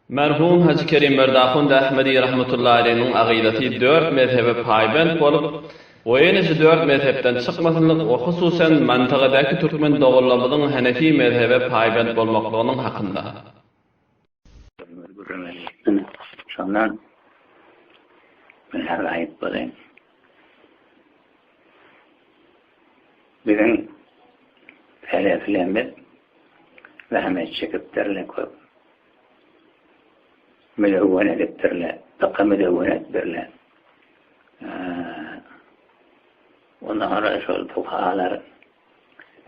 Merhum Hajy Kerimberdi ahund Ahmedi rahmetullahi aleýhiniň agydasy dört mezhebe paýbent bolup, we ýene şu dört mezhepden çykmasynlyk we hususan mantykadäki türkmen doganlarymyzyň hanefi mezhebe paýbent bolmaklygynyň hakynda. Şondan men häzir aýyp bolaýyn. Biziň seleflerimiz zähmet çekipdirler köp. Müdewwen edipdirler, fykhy müdewwen edipdirler. Ondan soňra şol fukahalar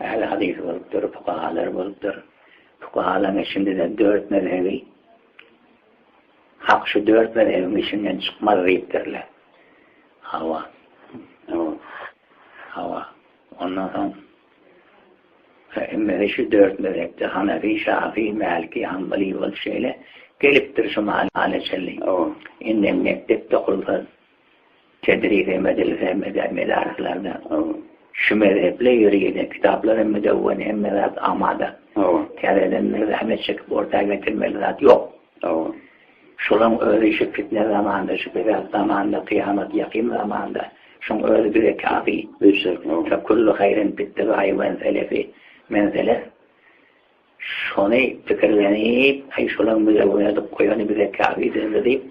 ähli hadys bolupdyr, fukahalar bolupdyr. Fukahalaryň içinde-de dört mezhebi hak şu dört mezhebiň içinden çykmaz diýipdirler. Hawa. Hawa. Ondan soň hemmesi şu dört mezhepde Hanefi, Şafi, Mäliki, Hanbali bolup şeýle gelipdir şu mahala çenli. Indem mekdepde okulsa, tedris hem edilse medarislarda şu mezheple ýörite kitaplar hem müdewwen hemme zat amada. Täzeden bir zähmet çekip orta getirmeli zat ýok. Şolaň özi şu fitne zamanda, şu fesat zamanda, kyýamat ýakyn zamanda, şoň özi bize kafi. Fe kullu haýrin bittiba'i men selefi, men selef. Şony pikirlenip, aý şolaň bize oýnadyp goýany bize kafidir diýip,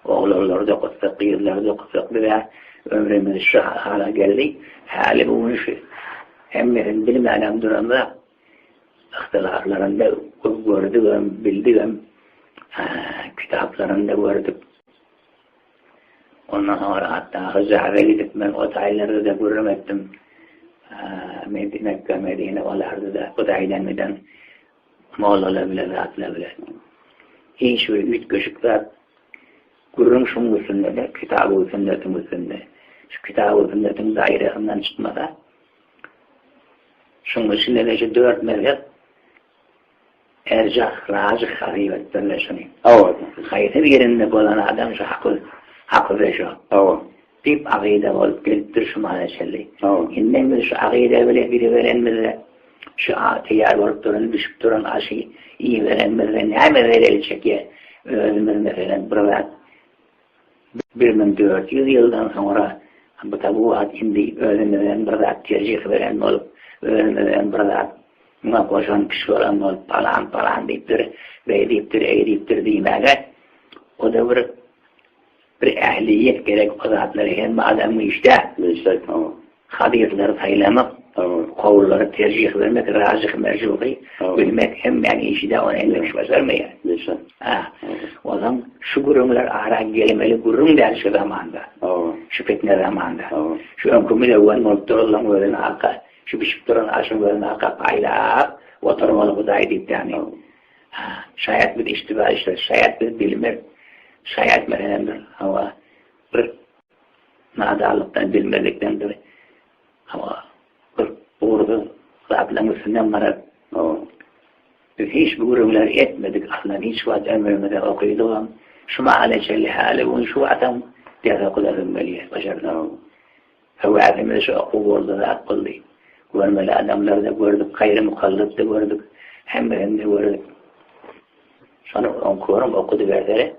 oglanlary-da okatsak, gyzlary-da okatsak biz-ä ömrümiz şu hala geldi. Häli bu gün şu hemmesini bilmänem duramzok. Yhtylaflarynda gördügem, bildigem, kitaplarynda gördük. Ondan soňra hatda Hyjaza gidip men o taýlarda-da gürrüň etdim. Mekge, Medine olarda-da bu taýdan giden mollalar bilen, zatlar bilen. Hiç bir üýtgeşik zat gürrüň şuň üstünde-de, kitaby sünnetiň üstünde. Şu kitaby sünnetiň daýrasyndan çykmasa, Şunuň içinde-de şu dört mezhep erjah, rajyh hasyp etdirler şuny. Hawa. Haýsy birinde bolan adam şu haky, hakyda şu. Hawa. Diýip agyda bolup gelipdir şu mahala çenli. Hawa. Indem biz şu agyda bile gidiberenimizde, şu taýýar bolup duran, bişip duran aşy iýiberenimizde näme zelel çekýär? Özümiz meselem bir zat 1400 ýyldan soňra bu tabuat indi özümizden bir zat terjih beren bolup, özümizden bir zat muňa goşan kişi bolan bolup, palan palan diýipdir, beý diýipdir, eý diýipdir diýmäge, o-da bir bir ähliýet gerek o zatlary hemme adamyň işi däl. Işi, hawa. Hadyslary saýlamak, kowullary terjih bermek, rajyh merjuhy bilmek hemmäň işi däl, ony hemme kişi başarmaýar. Hä. Onsoň şu gürrüňler ara gelmeli gürrüň däl şu zamanda. Şu fitne zamanda. Şu öňki mülewwen bolup duranlaryň özüni halka, şu bişip duran aşyň özüni halka paýlap oturmaly Hudaý diýip ýagny. Hä. Şaýat biz iştiba işler, şaýat biz bilmek, şaýat meselem bir hawa bir Nadanlykdan, bilmezlikden bir hawa, bir ugursyz zatlaryň üstünden baryp, biz hiç bu gürrüňleri etmedik, aslan hiç wagt ömrümizde okydygam, şu mahala çenli häli gün şu wagtam ders okudasym gelýär, başarsam. Höwesimiz şu okuw boldy, zat boldy. Görmeli adamlary-da gördük, gaýry mukallat-da gördük, hemmesini-de gördük. Şony oň körüň okudybersene.